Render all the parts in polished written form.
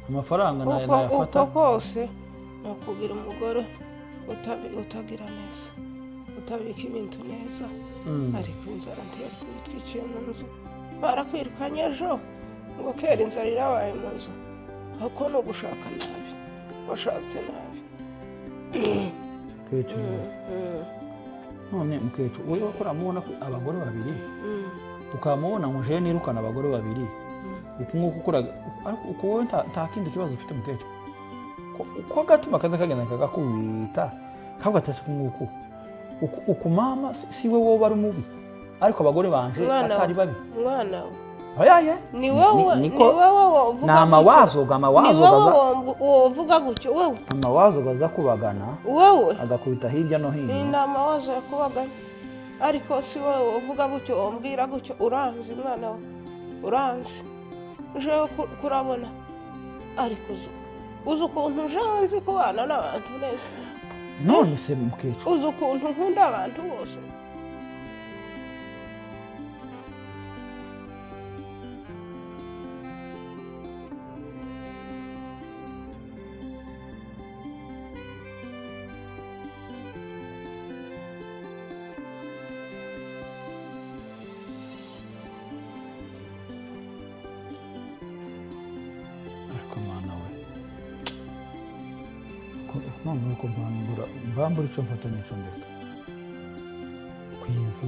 Amafaranga Uko nayafata. Uko kose ni ukugira umugore utagira neza, utabika ibintu neza. Ariko inzara ntiyari kubitwiciye mu nzu, barakwirukanye ejo ngo kera inzara irabaye mu nzu. Uko ni ugushaka nabi, washatse nabi. Mukecuru, none mukecuru, wowe wakora mubona ko abagore babiri, ukamubona ngo jewe nirukana abagore babiri uku nguku ukora, ariko uku wowe nta kindi kibazo ufite, mukecuru? Uko agatima kaza kagenda kagakubita kavuga ati uku nguku uku mama si we wowe ari mubi, ariko abagore banje Mwana atari babi. Mwana we, Oyaye. ni wowe, ni Niko wowe wovuga ni amawazo gutyo. Amawazo Ni wowe gaza wovuga gutyo wowe. Amawazo gaza kubagana Wowe agakubita hirya no ni hino. Amawazo yakubagana, ariko si wowe wovuga gutyo, wombwira gutyo. Uranzi mwana we, uranzi jewe kurabona, ariko uzi ukuntu jewe nzi kubana n'abantu neza. None se mukecuru, Uzi ukuntu nkunda abantu bose. Ariko mana we, noneho ko mbambura icyo mfata n'icyo ndeka ku iyi nzu,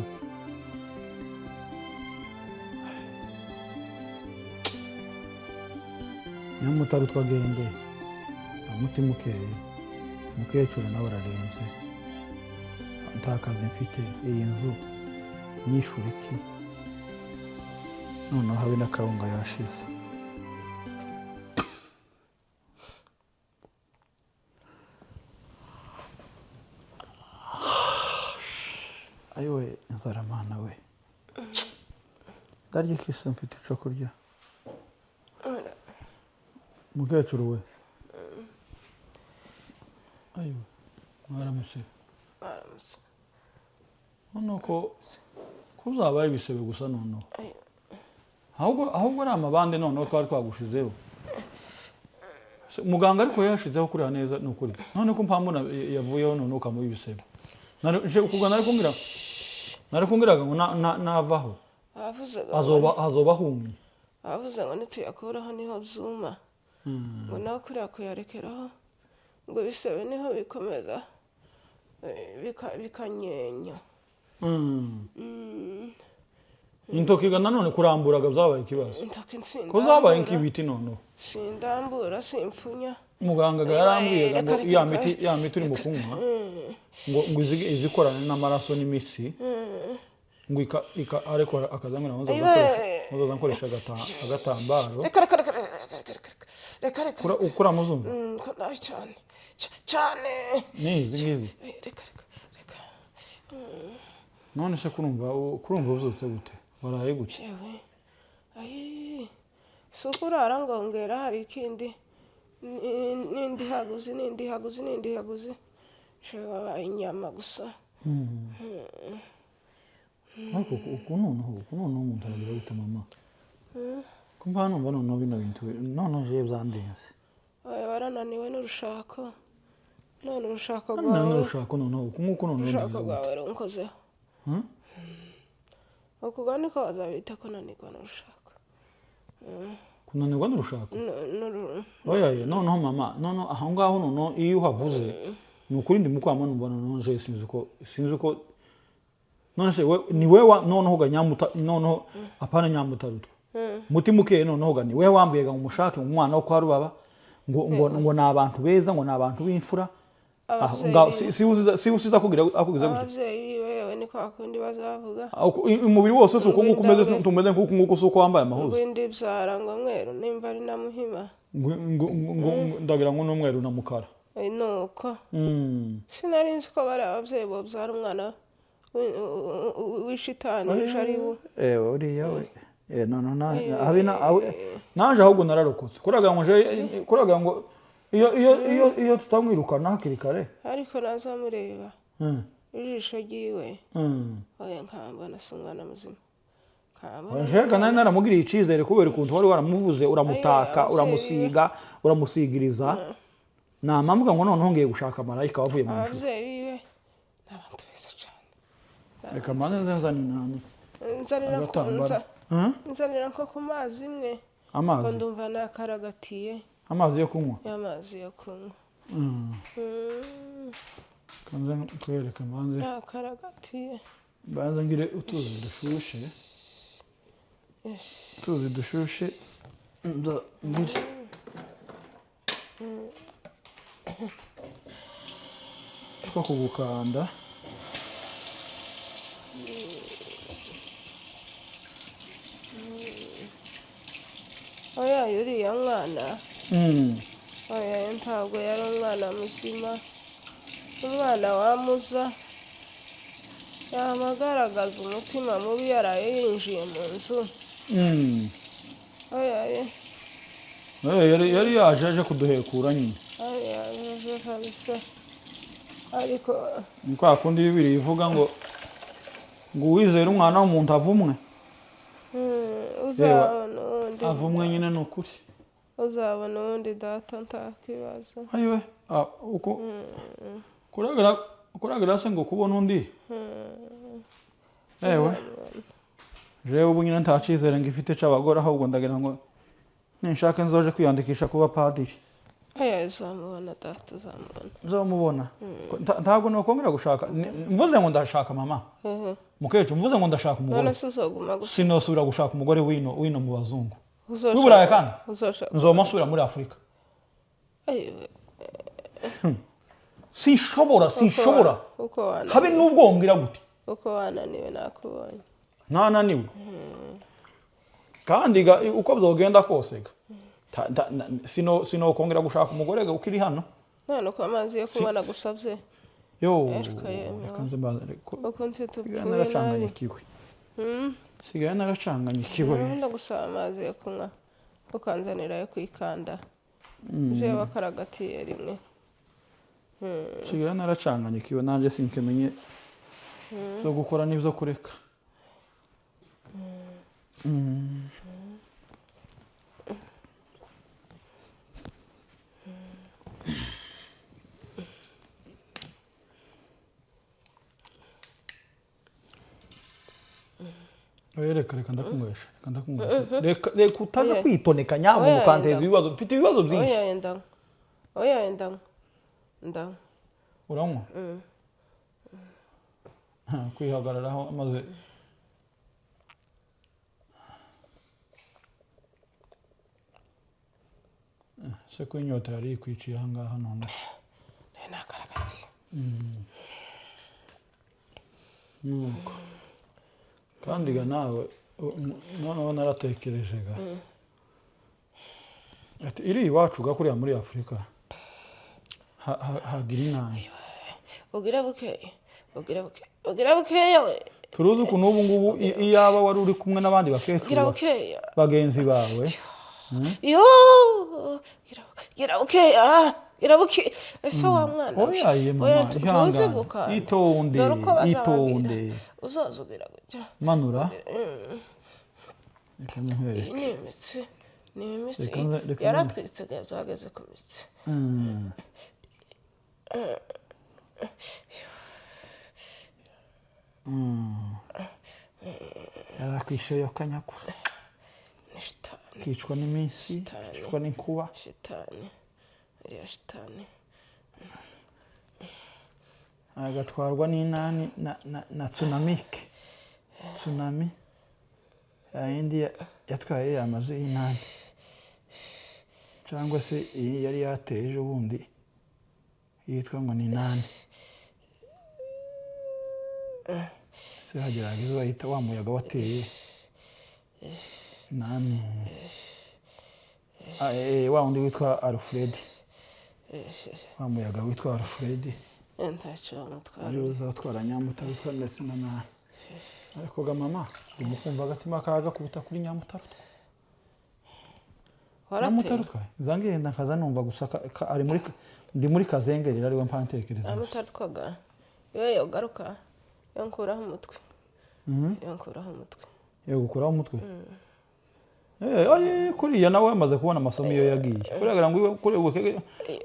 nyamutari twagende nta mutima ukeye, umukecuru nawe ararembye, nta kazi mfite, iyi nzu nyishyura iki? Noneho habe n'akawunga yashize. Ayiwe, inzara mana we, ndarya iki se? Mfite icyo kurya, mukecuru we? Ayiwe, mwaramutse. Baramutse. Noneho ko uzabaye ibisebe gusa noneho, ahubwo ari amabande noneho twari twagushizeho. Se, muganga ariko yashizeho kuriya neza, ni ukuri. None ko mpambona yavuyeho, noneho ukamuha ibisebe. Nje ukuga nari kumbwiraga ngo navaho Bavuze ngo azoba ahumye. Bavuze ngo nituyakuraho niho byuma, ngo nawe kuriya kuyarekeraho ngo ibisebe niho bikomeza bikanyenya. Intoki ga nanone kuramburaga byabaye ikibazo. Intoki Ko zabaye nsindambura, nk'ibiti noneho. sindambura, simfunya. Muganga ga yarambwiye Reka, ngo reka, ya reka. miti, ya miti urimo kunywa ngo izikorane n'amaraso n'imitsi, ngo ika ariko akazambwira ngo Ayiwe. nzoza nkoresha agatambaro. Reka, reka, reka, reka, reka, reka, reka, reka. Ukura muzumva. Ko nabi cyane cyane. N'izi ngizi. Reka, reka, reka. None se kurumva uzutse gute, waraye gute? Jewe ayi, si ukurara ngo ngera hari ikindi n'indi haguzi, n'indi haguzi, n'indi haguzi, jewe wabaye inyama gusa. Ariko uku noneho umuntu aragira gute, mama? Ko mba numva noneho bino bintu noneho jewe byandenze. Oya, warananiwe n'urushako, none urushako None rwawe n'urushako noneho uku nguku noneho urushako ndagira gute? rwawe runkozeho. Ukuga niko bazabita kunanirwa n'urushako. Kunanirwa n'urushako? Oya ye, noneho mama, noneho aho ngaho noneho iyo uhavuze ni ukuri ndi mukwama, numva noneho nje sinzi uko. None se we ni we wa noneho ga nyamuta, noneho apana nyamutarutwa, mutima ukeye, noneho ga ni we wambwiye ngo umushake umwana wo kwa Rubaba, ngo ni abantu beza, ngo ni abantu b'imfura. Aho, Ababyeyi ngaho, si usiza kugira akugize gutya. Ababyeyi biwe yewe ni kwa kundi bazavuga. Aho umubiri wose si uko nguko umeze? Ngwinda we. Tumeze nk'uku nguku, si uko wambaye amahuzu? Ngwindi byara ngo mweru nimba ari na muhima. Ndagira ngo n'umweru na mukara. Nuko sinari nzi ko bari ababyeyi bobyara umwana w'ishitani w'ijaribu. Ewe uriya we. No no na habe na naje ahubwo nararokotse kuragira ngo nje kuragira ngo iyo tutamwirukana hakiri kare. Ariko nazamureba ijisho ryiwe, oya, nkambona si umwana muzima. Njega nari naramugiriye icyizere kubera ukuntu wari waramuvuze, uramutaka, Ayo, uramusiga, uramusigiriza. Namambwa ngo noneho ngiye gushaka marayika wavuye mu ijuru. Ababyeyi biwe ni abantu beza cyane. Reka mbanze nze nzane inani Nzanira ko agatambara. Hmm? Nzanira nko ku mazi imwe ko Amazi, ndumva nakaragatiye. Amazi yo kunywa. Y'amazi yo kunywa. Kanze nkwereke, mbanze Nakaragatiye. mbanze ngire utuzi dushushe, utuzi dushushe nda ngire. Two kugukanda. Oya, uriya mwana. Oya, ntabwo yari umwana muzima, umwana wamuza yamagaragaza umutima mubi yaraye yinjiye mu nzu. Oya ye. Yari yaje aje kuduhekura nyine. Oya yaje kabisa, ariko Ni kwa kundi Bibiliya ivuga ngo uwizera umwana w'umuntu avumwe. Uzabona uwundi. Avumwe nyine ni ukuri. Uzabona uwundi data, ntakibazo. Ayiwe, uko kuragara se ngo kubona undi? Ewe, jewe ubu nyine nta cyizere ngifite c'abagore, ahubwo ndagira ngo ninshaka nzoje kwiyandikisha kuba padiri. Oya, uzamubona data, uzamubona. Nzamubona. Ntabwo nokongera gushaka. Mvuze ngo ndashaka mama mukecuru, mvuze ngo ndashaka umugore, None se uzoguma gusa? sinosubira gushaka umugore wino mu bazungu Uzoshaka- w'Uburayi kandi Uzoshaka? nzoma nsubira muri Afurika. Ayiwe. Sinshobora, sinshobora. Uko wananiwe. Habe n'ubwo wombwira gute. Uko wananiwe nakubonye. Ntananiwe kandi ga, uko byogenda kose ga, sinokongera gushaka umugore ga ukiri hano. None uko amazi yo kunywa nagusabye? Yo. Ariko yemwe. Reka nze mbanze Uko nzi sigaye tupfuye nabi. naracanganyikiwe. Sigaye naracanganyikiwe. Ndagusaba amazi yo kunywa ukanzanira ayo kwikanda, je wakaragatiye rimwe. Sigaye naracanganyikiwe nanjye, sinkimenye zo gukora n'ibyo kureka. Oya, reka reka ndakunywesha, reka ndakunywesha, reka reka utaza Oya. kwitoneka nyabwo Oya, ukanteza ibibazo. Mfite ibibazo byinshi. Oya, ndanywa. Oya, ndanywa, ndanywa. Uranywa? Ha, kwihagararaho maze se ko inyota yari ikwiciye aha ngaha none? Nayo nakaragatiye. Nuko kandi ga nawe noneho naratekereje ga, ati iri iwacu ga kuriya muri Afurika hagira inama. Ugira bukeya, ugira bukeya, ugira bukeya we. Turuzi ukuntu ubu ngubu iyaba wari uri kumwe n'abandi Ugira bakecuru bukeya. bagenzi bawe. Yo, gira bukeya, gira bukeya ese wa mwana we. Oya ye mama, Oya, tuzi ihangane, gukanda. itonde, Dore uko bazabagira. itonde. Uzoza ugira gutya. Manura, reka nkwereke. Iyi ni imitsi, ni imitsi. Reka Yaratwitse ga, byageze ku mitsi. Yarakwishe yo kanyakwa. Ni shitani. Kicwa n'iminsi. Shitani. Kicwa n'inkuba. Shitani, iriya shitani. Agatwarwa n'inani na tsunamike, tsunami yayindi yatwaye amazu y'inani, cyangwa se iyi yari yateye ejo bundi yitwa ngo ni inani se, hageraga izuba yita wa muyaga wateye nani. Wa wundi witwa Alfred, wa muyaga witwa Alfred. Ntacyo bamutwara. Ari uzatwara Nyamutara utwara ndetse na nabi, ariko ga mama, urimo kumva agatima kaga kubuta kuri Nyamutara. Warateye. Nyamutara utwaye zangenda nkaza numva gusa ari muri, ndi muri kazengerera, ariwe mpa ntekereza gusa. Amutarwaga iyo yogaruka, iyo nkuraho umutwe. Iyo nkuraho umutwe. Yogukuraho umutwe. Kuriya nawe amaze kubona amasomo iyo yagiye. Kuriya ngo kuri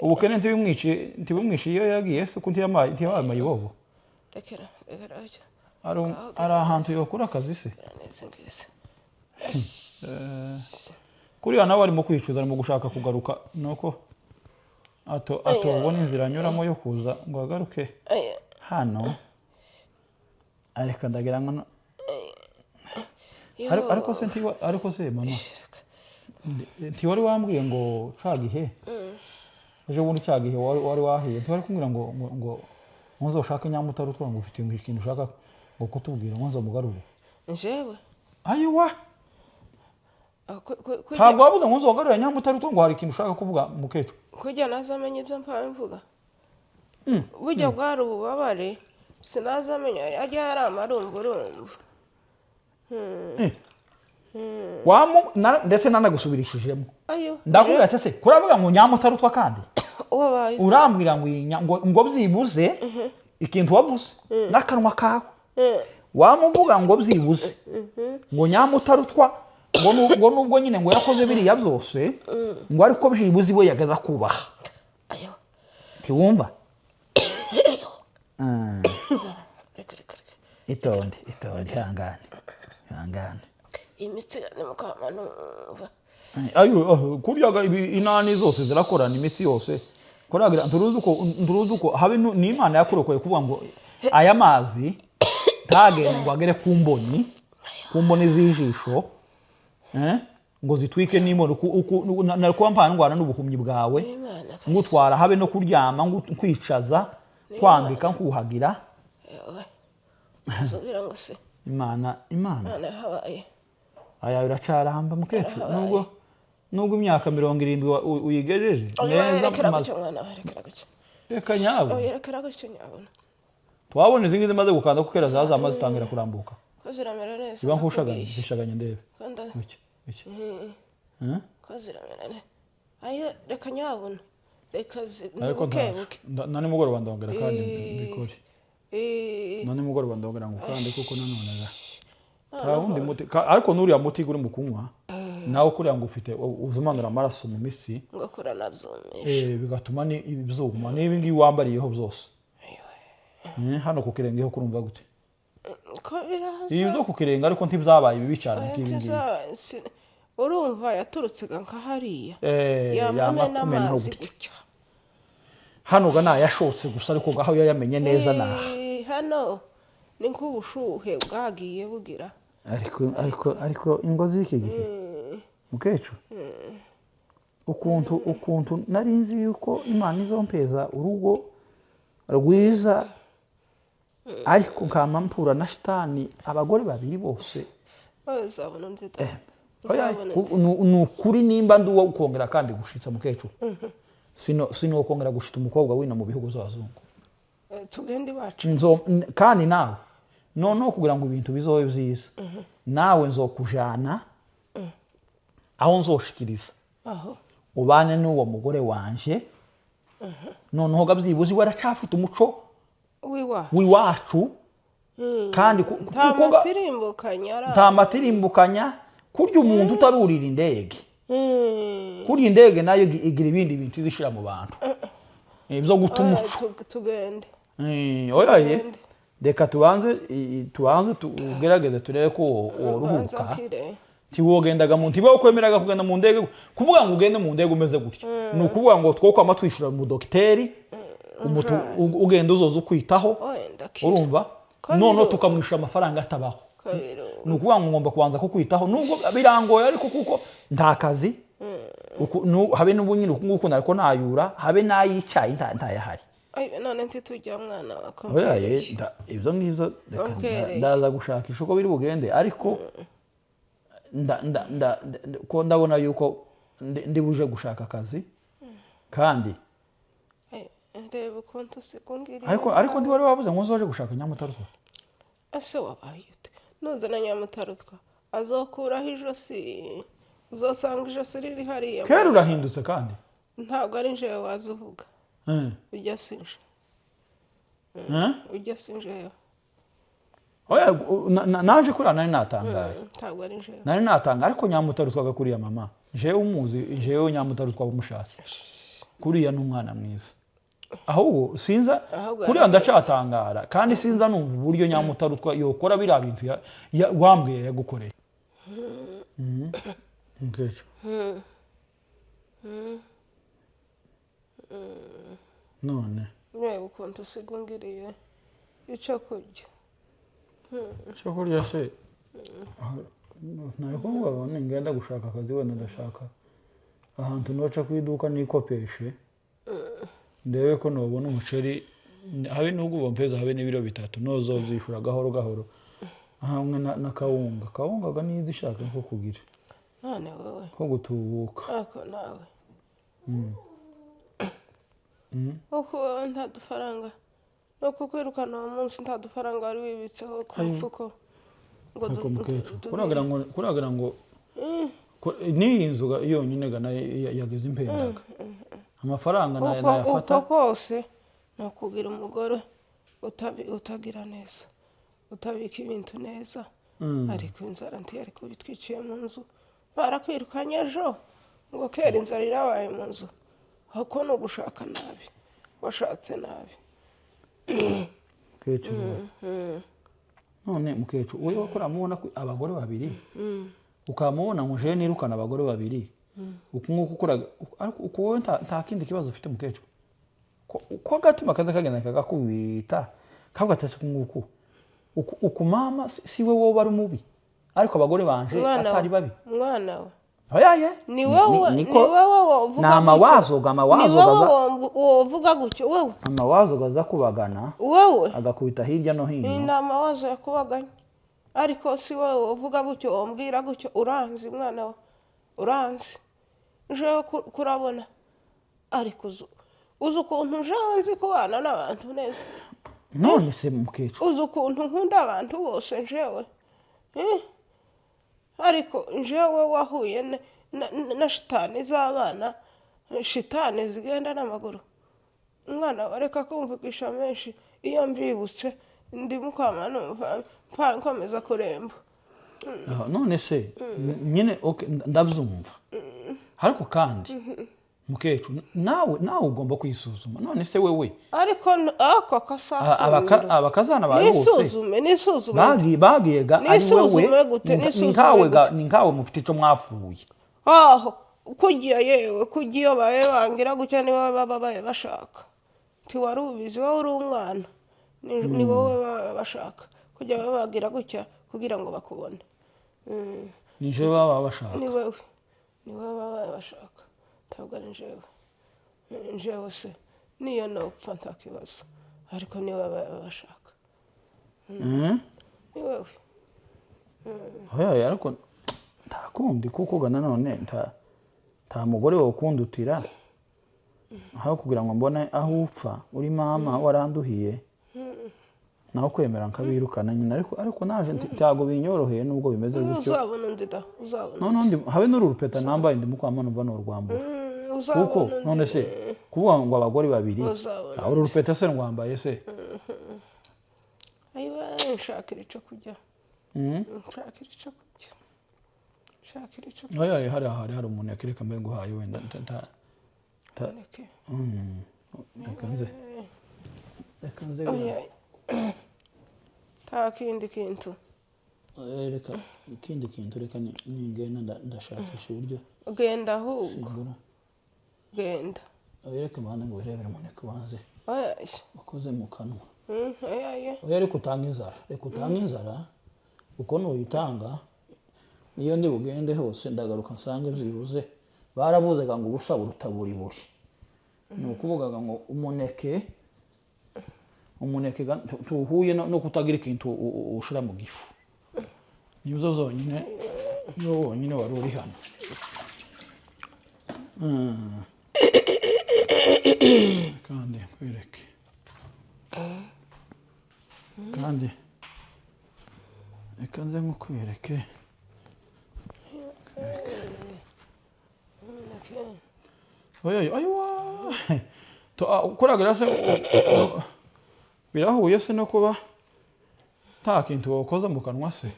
ubukene ntibumwishe iyo yagiye se ko ntiyamaye ibobo. Rekera rekera. Ari ahantu yokura akazi se. Kuriya nawe arimo kwicuza, arimo gushaka kugaruka nuko atobona inzira anyuramo yo kuza ngo agaruke hano. Ariko ndagira ngo ariko se ariko se mama ntiwari wambwiye ngo cagihe ejo bundi cagihe wari wahiye ntiwari kumbwira ngo ngo nzoshake Nyamutarutwa ngo ufite ikintu ushaka ngo kutubwira ngo nzomugarure. Njewe ayiwa ntabwo wabuze ngo nzogarure Nyamutarutwa ngo hari ikintu ushaka kuvuga mukecuru. Kujya nazamenye ibyo mvuga burya bwari ububabare sinazamenya ajya yari amarumburumbu. Ndetse nanagusubirishijemo ndakubwira ati se kuravuga ngo Nyamutarutwa kandi urambwira ngo ngo byibuze ikintu wavuze n'akanwa kawe wamuvuga ngo byibuze ngo Nyamutarutwa ngo nubwo nyine ngo yakoze biriya byose ngo ariko byibuze iwe yagaza kubaha. Ntiwumva? Itonde itonde ihangane ihangane. Imitsi nimukamanumva. Ayo kurya inani zose zirakorana imitsi yose. Koragira nturuzi uko habe n'Imana yakurokoye kuvuga ngo aya mazi ntagende ngo agere ku mboni z'ijisho ngo zitwike n'imboni kuba mpana ndwara n'ubuhumyi bwawe ngutwara habe no kuryama nkwicaza kwambika nkuhagira. Imana aya iracaramba mukecuru nubwo imyaka 70 uyigejeje neza. Reka nyabo twabona izi ngizi maze gukanda kuko kera zazama zitangira kurambuka. Iba nkushaganye zishaganye ndebe. Reka nyabona reka buke. Na nimugoroba ndongera kandi mbikore. Na nimugoroba ndongera ngo kandi kuko nanone nta wundi muti ariko nuriya muti uri mu kunywa nawe kuriya ngo ufite uzumanura amaraso mu misi ngakora nabyumisha bigatuma ni ibyuma n'ibi ngibi wambariyeho byose. Hano ku kirenge ho kurumva gute? Ko biraza ibi byo ku kirenge ariko ntibyabaye bibi cyane nk'ibi ngibi. Urumva yaturutse nka hariya yamena amazi gutya. Hano ga nayashotse gusa ariko gaho yamenye neza naha hano ni nk'ubushuhe bwagiye bugira. Ariko ingo z'iki gihe mukecuru ukuntu nari nzi yuko Imana izompeza urugo rwiza ariko nkama mpura na shitani abagore babiri bose. Ni ukuri nimba ndi uwo ukongera kandi gushitsa mukecuru sino ukongera gushita umukobwa wino mu bihugu by'abazungu. Tugende iwacu kandi nawe noneho kugira ngo ibintu bizobe byiza nawe nzokujana aho nzoshikiriza ubane n'uwo mugore wanje. Noneho gabyibuze waracafite umuco w'iwacu kandi nta matirimbukanya kurya umuntu utarurira indege. Kurya indege nayo igira ibindi bintu izishira mu bantu ibyo guta umuco. Tugende oya reka tubanze tugerageze turebe ko woruhuka. Ntiwogendaga mu ntiba ukwemeraga kugenda mu ndege kuvuga ngo ugende mu ndege umeze gutya ni ukuvuga ngo twokwama twishura mu dogiteri ugenda uzoza ukwitaho urumva none tukamwishyura amafaranga atabaho. Ni ukuvuga ngo ngomba kubanza kukwitaho nubwo birangoye ariko kuko nta kazi habe n'ubu nyine uku nguku nariko nayura habe n'ayicaye ntayahari. None ntitujya mwana ibyo ngibyo ndaza gushakisha uko biri bugende ariko ko ndabona yuko ndi buje gushaka akazi kandi ndeba ukuntu usikungira. Ariko ndi wari wabuze ngo uzoje gushaka Nyamutarutwa. Ese wabaye ute nuzana Nyamutarutwa azokuraho ijosi uzosanga ijosi riri hariya. Kera urahindutse kandi ntabwo ari njewe wazuvuga. Ujya sinje. Ujya sinjewe. Oya, naje kuriya nari natangaye. Ntabwo ari jewe. Nari natanga, ariko nyamutarutwaga kuriya mama, jewe umuzi, jewe nyamutarutwa umushatse kuriya ni umwana mwiza. Ahubwo sinza Ahubwo kuriya yarakoze. Ndacatangara kandi sinza numva uburyo nyamutarutwa yokora biriya bintu wambwiye yagukoreye. Mukecuru, none Reba ukuntu usiga ungiriye icyo kurya. Icyo kurya se nari kuvuga ngo ningenda gushaka akazi, wenda ndashaka ahantu noca ku iduka nikopeshe, ndebe ko nobona umuceri, habe n'ubwo bompeza habe n'ibiro 3, nozovyishura gahoro gahoro hamwe na kawunga. Kawunga ga nizi ishaka nko kugira None wowe nko gutubuka. Ariko nawe uko nta dufaranga no kukwirukana uwo munsi, nta dufaranga wari wibitseho ku mufuko ngo Ariko mukecuru, kuragira ngo n'iyi nzu yonyine ga nayo yageze impendaga amafaranga nayafata. Uko kose ni ukugira umugore utagira neza, utabika ibintu neza. Ariko inzara ntiyari kubitwiciye mu nzu, barakwirukanye ejo ngo kera inzara irabaye mu nzu. Ahubwo ni ugushaka nabi, washatse nabi. Mukecuru, none mukecuru, wowe wakora mubona ko abagore babiri, ukamubona ngo jewe nirukana abagore babiri uku nguku ukora, ariko uku wowe nta kindi kibazo ufite mukecuru? Ko agatima kaza kagenda kagakubita kavuga ati uku nguku uku mama si we wowe ari mubi, ariko abagore banje Mwana atari we, babi. Mwana we, Oyaye. ni wowe, ni niko wowe wovuga ni gutyo. amawazo ga Ni amawazo wowe gaza wovuga gutyo wowe. Amawazo gaza kubagana Wowe agakubita hirya no ni hino. amawazo yakubaganye, ariko si wowe uvuga gutyo, wambwira gutyo. Uranzi mwana we, uranzi jewe kurabona, ariko uzi ukuntu jewe nzi kubana n'abantu neza. None se mukecuru, Uzi ukuntu nkunda abantu bose njewe. Eh? Ariko njewe wahuye na shitani z'abana, shitani zigenda n'amaguru. Umwana wareka kumvugisha menshi, iyo mbibutse ndi mukwama numva nkomeza kuremba. Ah, none se nyine okay, ndabyumva, ariko kandi mukecuru, nawe ugomba kwisuzuma. None se wewe Ariko ako kasakunda. Abakazana bawe bose Nisuzume, nisuzume. Bagiye ga ari wewe. Nisuzume gute? Ni Nisuzume nkawe ga gute? Ni nkawe mufite icyo mwapfuye. Aho kugiye, yewe kugiye, iyo baye bangira gutya ni wowe baba baye bashaka. Ntiwari ubizi, wowe uri umwana. Ni wowe baba bashaka kujya babagira gutya kugira ngo bakubone. Ni je baba bashaka. Ni wowe baba bashaka, ntabwo ari njyewe. Njyewe se niyo nopfa nta kibazo, ariko ni wowe baba bashaka. Ni wowe. Oya, ariko nta kundi, kuko ga nanone nta mugore wokundutira aho kugira ngo mbone aho upfa uri mama waranduhiye, naho kwemera nkabirukana nyine. Ariko naje ntabwo binyoroheye nubwo bimeze gutyo. Uzabona undi da, uzabona. Noneho habe n'uru rupeta nambaye ndimo kwama numva norwambura, Uzabona kuko undi. None se kuvuga ngo abagore babiri, Uzabona. uru rupeta se rwambaye se? Ayiwa, nshakira icyo kurya. Nshakira icyo kurya, nshakira icyo kurya. Oya, hari umuntu yakireka mbe nguhaye wenda Boneke. Reka nze, reka nze. Oya, nta kindi kintu. Reka ikindi kintu, reka ningenda ndashakisha uburyo Genda ahubwo. simbura. Genda. Oya, reka mbanze ngo urebere umuneke ubanze Oya. ukoze mu kanwa. Oya oya. Oya, reka utange inzara, reka utange inzara, kuko nuyitanga iyo ndi bugende hose ndagaruka nsange byibuze baravuzaga ngo ubusa buruta buri buri. Ni ukuvugaga ngo umuneke tuhuye no kutagira ikintu ushira mu gifu, nibyo zonyine, niwo wonyine wari uri hano. Kandi nkwereke, kandi reka nze nkukwereke. Umuneke. Oya oya, ayiwa. Kuragira se birahuye se no kuba Nta kintu wakoza mu kanwa se?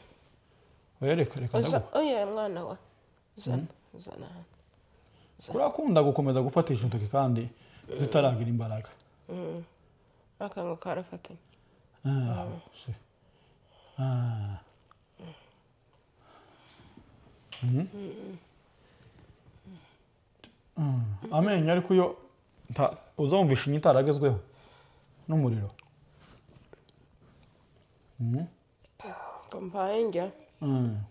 Oya, reka reka ndaguha. Oya mwana wa, zana zana hano. Kurakunda gukomeza gufatisha intoki kandi zitaragira imbaraga. Akantu karafatanye. Ah, se. Ah. Mhm. Amenyo ariko yo uzumva ishinya itaragezweho n'umuriro. Ko mbaye njya.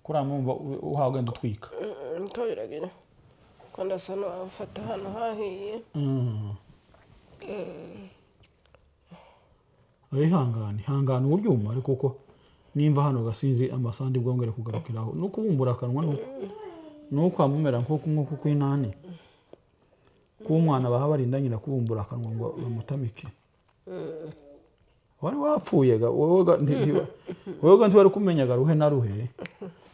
Kuriya mwumva uhagenda utwika. Ko biragira ko ndasa n'uwafata hano hahiye. Ihangane ihangane uryuma, ariko kuko nimba hano gasinzi amasandi bwongere kugarukiraho no kubumbura akanwa nuko amumera nk'uko kw'inani k'umwana baha barinda nyina kubumbura akanwa ngo bamutamike. Wari wapfuye ga wowe ntiwari kumenyaga ruhe na ruhe,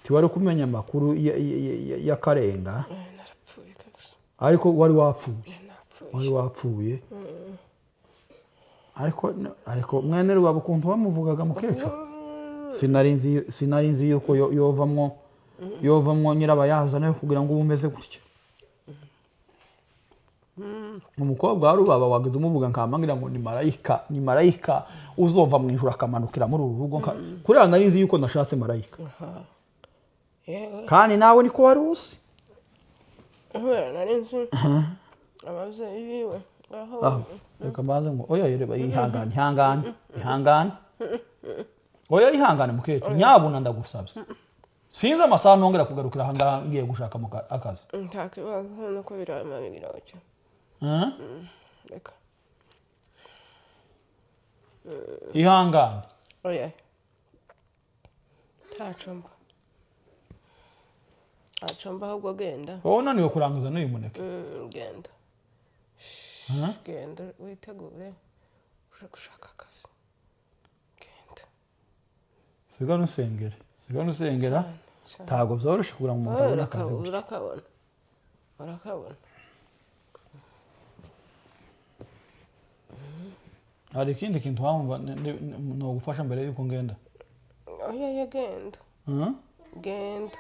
ntiwari kumenya amakuru y'akarenga. Narapfuye kabisa. Ariko wari wapfuye. Wari wapfuye. Ariko mwene rubaba ukuntu bamuvugaga mukecuru, sinari nzi yuko yovamwo nyirabayazana kugira ngo umeze gutya. Umukobwa wa rubaba wagize umuvuga nkamangira ngo ni marayika, ni marayika uzova mu ijuru akamanukira muri uru rugo. Kuriya nari nzi yuko nashatse marayika. Kandi nawe niko wari uzi. Nari nzi ababyeyi biwe. Aho reka mbanze ngo oya reba ihangane ihangane ihangane. Oya ihangane mukecuru, nyabuna ndagusabye. Sinzi amasaha nongera kugarukira aha ngaha ngiye gushaka akazi. Nta kibazo nuko biramabigira gutya. Reka. Ihangane. Oya. Ntacomba. Ntacomba ahubwo genda. Wowe unaniwe kurangiza n'uyu muneke. Genda. Genda witegure uje gushaka akazi. Genda. Sigara usengera. Sigara usengera. Ntabwo byoroshye kugira ngo umuntu abone akazi. Urakabona. Urakabona. Hari ikindi kintu wumva nogufasha mbere yuko ngenda? Oya genda. Genda.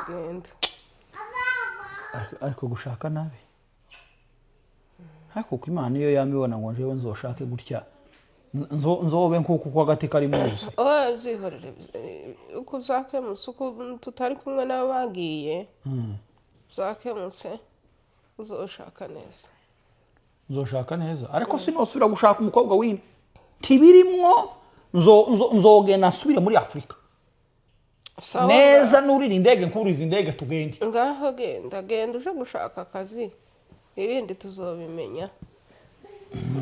Genda. Ariko gushaka nabi. Ariko kuko Imana iyo yamibona ngo njewe nzoshake gutya nzobe nkuko kwa gati kari muzi. Oya byihorere uko uzakemutse uko tutari kumwe nabo bagiye. Uzakemutse uzoshaka neza. Nzoshaka neza ariko sinosubira gushaka umukobwa w'ino tibirimwo nzogenda nsubire muri Afrika neza nurira indege nkuriza indege tugende. Ngaho genda genda uje gushaka akazi ibindi tuzobimenya.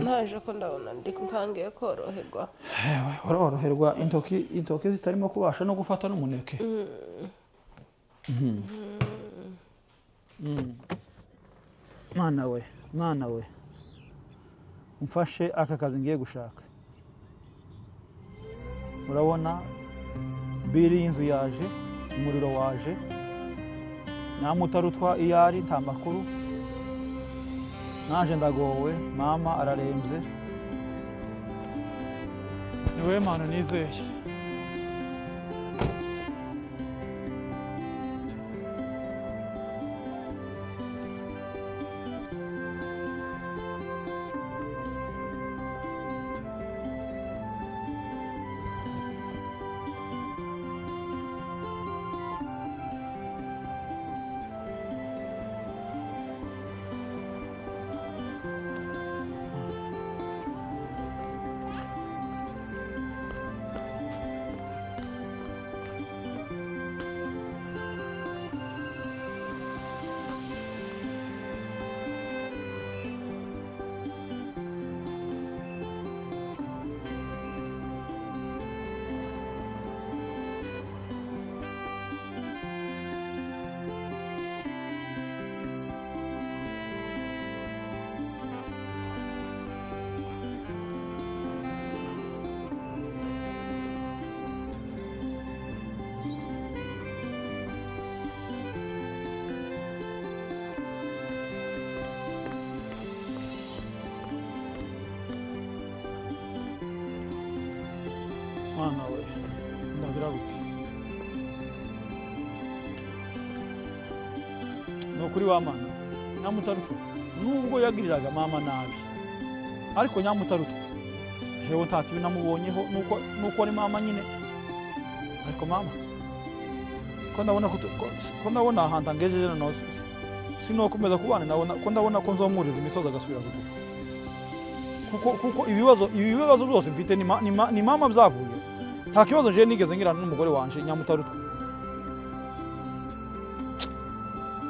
Naje ko ndabona ndi ntangiye koroherwa. Uroroherwa intoki zitarimo kubasha no gufata n'umuneke. Mana we, mana we, umfashe aka kazi ngiye gushaka. Urabona biri y'inzu yaje, umuriro waje, namutarutwa iyari nta makuru. Naje ndagowe, mama ararembye. Niwe Mana nizeye. Mana we, ndagira gute? Ni ukuri wa mana, Nyamutarutwa nubwo yagiriraga mama nabi, ariko Nyamutarutwa jewe nta kibi namubonyeho, nuko ari mama nyine. Ariko mama, ko ndabona ko ndabona ahantu angejeje noneho, sinokomeza kubana nawe, ko ndabona ko nzomwuriza imisozi agasubira kugufa, kuko ibi bibazo byose mfite ni mama byavuye. Nta kibazo nje nigeze ngirana n'umugore wanje Nyamutarutwa.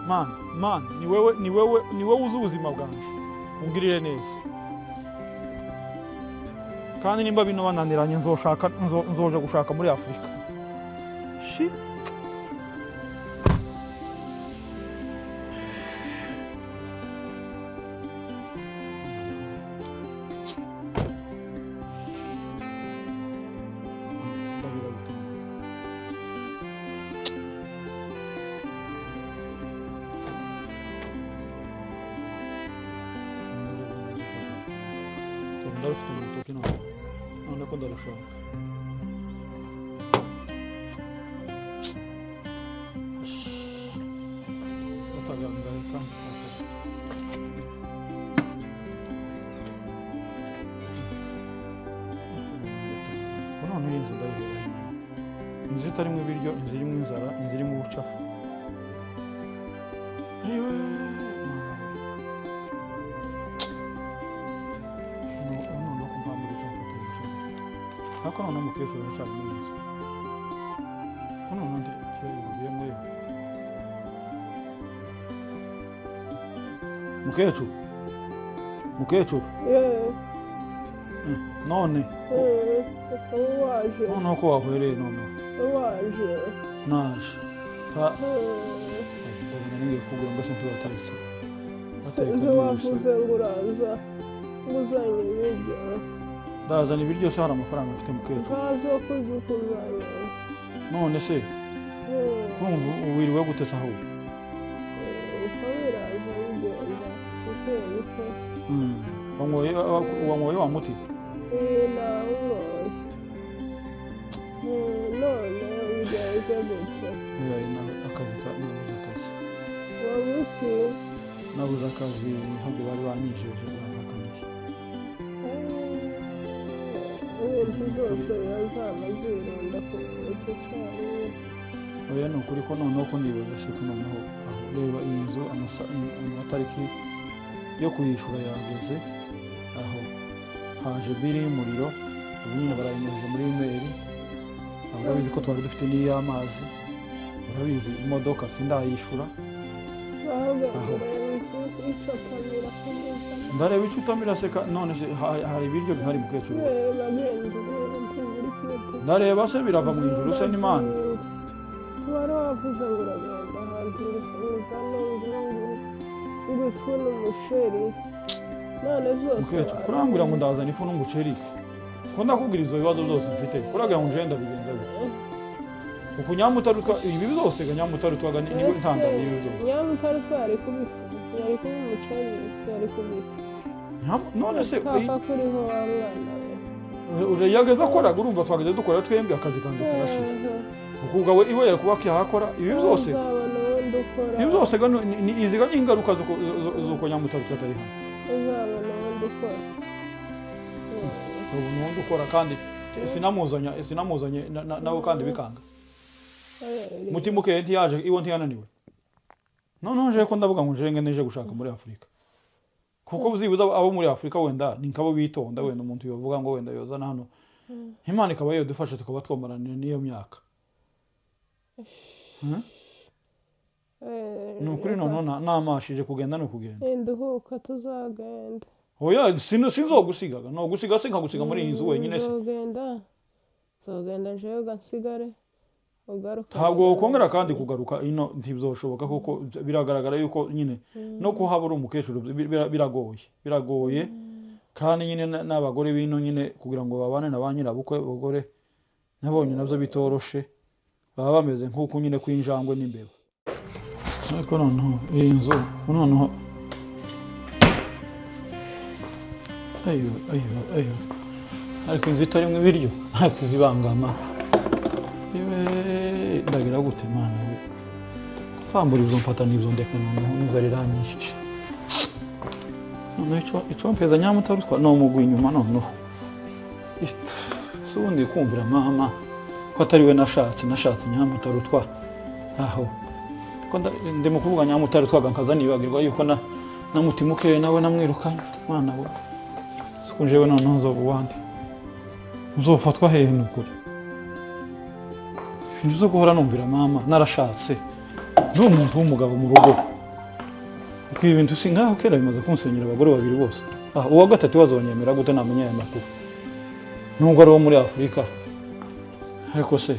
Mana, mana, ni wewe, ni wewe, ni wewe uzi ubuzima bwanje, ungirire neza. Kandi nimba bino bananiranye, nzoshaka nzoja gushaka muri Afurika shi. Ndagira gute? Ndarufite mu rutoki none ko ndarushaka. Batagangaye kandi. None iyi nzu ndayihera, inzu itarimo ibiryo, inzu irimo inzara, inzu irimo ubucafu. Ayiwe, mama we. Noneho ko mpamvu icyo mfata icyo, ariko noneho umukecuru aracyari muri iyi nzu, ko noneho ntiyayivuyemo yewe. Mukecuru, mukecuru! Yewe. None Waje. Noneho ko wahwereye noneho. Waje. Naje. Ndabona ngiye kugura mbese ntibataretse bateka. Ntiwavuze ngo uraza ngo uzanye ibiryo? Ndazana ibiryo se hari amafaranga mfite, mukecuru? Ntazo kurya uko uzanye. None se urumva wiriwe gute se ahubwo? Uko biraza bigenda buke buke. Wanyoye wa muti? Iyi nawunyoye. None ubigenze gute? Oya, akazi nabuze akazi. Wowe iki? Nabuze akazi, ntabwo bari banyijeje, bampakaniye. Ibintu zose birazama zirunda ku munota icyarimwe. Oya, ni ukuri ko noneho ko ndibaza se ko noneho aho reba iyi nzu, amatariki yo kuyishyura yageze, aho haje bill y'umuriro, ubu nyine barayinyoheje muri email. Aho urabizi ko twari dufite n'iy'amazi, urabizi imodoka sindayishyura. Ahubwo Aho. ureba icotamira kumeza. Ndareba icyo utamira se? None se hari ibiryo bihari, mukecuru? Reba, genda urebe, ntubura ikintu. Ndareba se birava mu ijuru se n'Imana? Wari wavuze ngo uragenda ahantu ngo uzane ngo ifu n'umuceri, none byose Mukecuru, kurambwira ngo ndazana ifu n'umuceri, ko ndakubwira izo bibazo byose mfite, kuragira ngo njye ndabigenza gute? Uku Nyamutarutwa ibi byose ga, Nyamutarutwa ga niwe ntandaro y'ibi byose. Nyamutari twari kuba ifu, yari kuba umuceri, yari kuba ifu. None se Kaka kuriho wa mwana we. Yageze akoraga, urumva twageze dukora twembi, akazi kanjye karashira, kuko ubwo iwe yari kuba akihakora ibi byose. Uzabona ubundi ukora. Ibi byose ga izi ga ni ingaruka z'uko Nyamutarutwa atari hano. Uzabona ubundi ukora. Ubu nundi ukora, kandi sinamuzanye nawe kandi bikanga. Mutima ukeye ntiyaje iwe, ntiyananiwe. Noneho nje ko ndavuga ngo nje nije gushaka muri Afurika, kuko byibuze abo muri Afurika wenda ni nkabo bitonda, wenda umuntu yovuga ngo wenda yozana hano, Imana ikaba yodufasha tukaba twomaranira n'iyo myaka. Hmm? Ni ukuri noneho namashije kugenda ni ukugenda. Ninduhuka tuzagenda. Oya, sinzogusigaga, nogusiga se nkagusiga muri iyi nzu wenyine se? Nzogenda, nzogenda njewe nsigare, ugaruka. Ntabwo wakongera kandi kugaruka ino, ntibizoshoboka, kuko biragaragara yuko nyine no kuhaba uri umukecuru biragoye, biragoye. Kandi nyine n'abagore b'ino nyine kugira ngo babane na ba nyirabukwe, abagore nabonye nabyo bitoroshe, baba bameze nk'uko nyine kw'injangwe n'imbeba. Ariko noneho iyi nzu noneho, ayo ayo ayo. Ariko inzu itarimo ibiryo, ariko izibangama. Yewe, ndagira gute, Mana we? Kwambura ibyo mfata n'ibyo ndeka, noneho inzara iranyishe. Noneho ico mpeza nyamutarutwa no mugwa inyuma noneho. Si ubundi kumvira mama ko atari we nashatse, nashatse nyamutarutwa. Aho ko ndimo kuvuga nyamutarutwaga, nkaza nibagirwa yuko na mutima ukeye nawe namwirukanye. Mwana we, siko njewe noneho nzoba uwandi, nzofatwa hehe? Ni ukuri, ibintu byo guhora numvira mama narashatse, ndi umuntu w'umugabo mu rugo, kuko ibi bintu si nkaho kera bimaze kunsenyera abagore babiri bose. Ah, uwa gatatu bazonyemera gute namenya aya makuru, nubwo ari uwo muri Afurika? Ariko se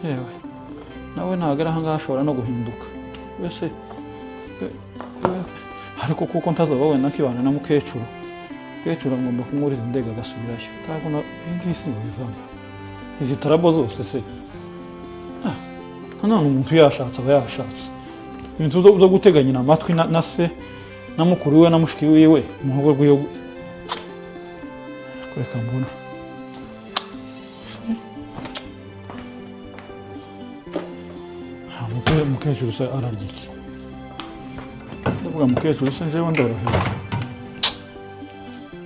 yewe, nawe ntabwo ari ahangaha, ashobora no guhinduka wese. Ariko kuko ntazaba wenda nkibana na mukecuru, mukecuru agomba kumwuriza indege agasubirayo. Ntabwo iyi ngiyi sinabivamo, izi tarabo zose se. Ah, nanone umuntu yashatse aba yashatse. Ibintu byo guteganya amatwi na se na mukuru we na mushiki wiwe mu rugo rw'iyo, reka mbone. Ah, mukecuru se ararya iki? Ndavuga mukecuru se, njyewe ndorohewe.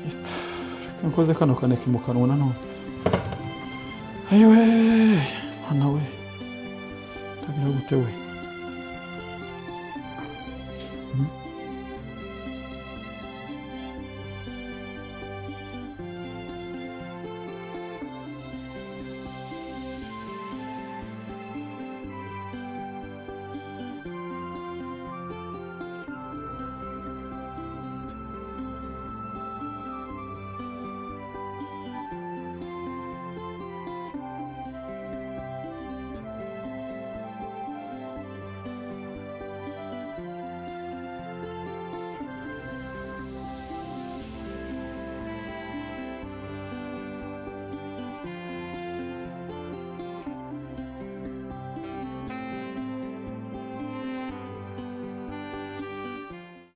Reka nkoze kano kaneke mu kanwa nanone. Ayiwe, Mana we, ndagira gute we?